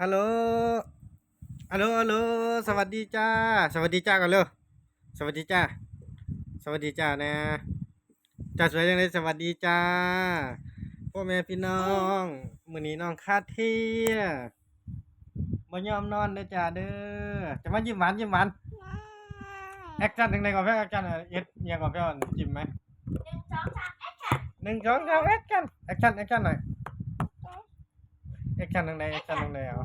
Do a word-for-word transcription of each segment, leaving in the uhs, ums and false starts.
ฮัลโหล ฮัลโหล ฮัลโหล สวัสดีจ้า สวัสดีจ้าก่อนเร็ว สวัสดีจ้า สวัสดีจ้านะ จ้าสวยจังเลย สวัสดีจ้า พ่อแม่พี่น้อง มื้อนี้น้องคาเทียบ่ยอมนอนเด้อจ้าเด้อ จะมายิ้มหวาน ยิ้มหวาน แอคชั่นจังใดก่อนเพี้ย แอคชั่น เอ่อ เอ็ด อิหยังก่อนเพี้ย จิ้มไหม หนึ่ง สอง สาม แอคชั่น หนึ่ง สอง สาม แอคชั่น แอคชั่น แอคชั่นหน่อย แอคชั่นจังใด แอคชั่นจังใด เอา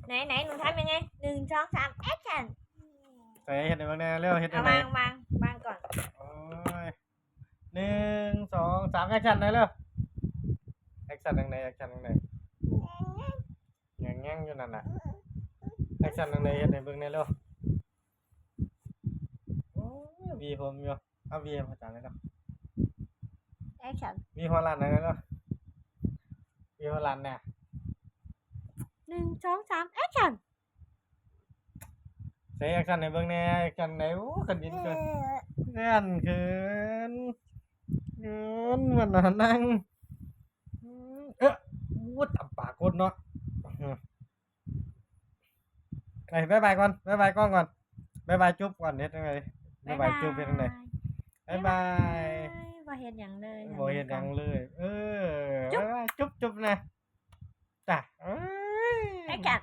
ไหน ไหน หนูทำยังไง หนึ่ง สอง สาม แอคชั่น ใส่เฮ็ดให้เบิ่งแหน่เร็ว เฮ็ดจังใด เอาวาง วาง วางก่อน โอ้ย หนึ่ง สอง สาม แอคชั่นได้เร็ว แอคชั่นจังใด แอคชั่นจังใด แง่งๆอยู่นั่นน่ะ แอคชั่นจังใด เฮ็ดให้เบิ่งแหน่เร็ว โอ้ย หวีผมอยู่ เอาหวีให้พ่อจ๋าหน่อยเนาะ แอคชั่น หวีหัวล้านหน่อยเนาะ หวีหัวล้านแหน่ หนึ่ง สอง สาม แอคชั่น ใส่แอคชั่นให้เบิ่งแหน่ แอคชั่นไหน โอ้ คันบินเกิน เออ เขิน เขิน เขิน มันน่ะนั่ง อืม เอ๊ะ โอ้ ตำปากคนเนาะ ไป บ๊ายบายก่อน บ๊ายบายกล้องก่อน บ๊ายบายจุ๊บก่อน เฮ็ดจังใด บ๊ายบายจุ๊บ เฮ็ดจังใด บ๊ายบาย บ่เฮ็ดหยังเลย บ่เฮ็ดหยังเลย เออ จุ๊บ บ๊ายบายจุ๊บจุ๊บนะ จ้ะ เอ้ย แอคชั่น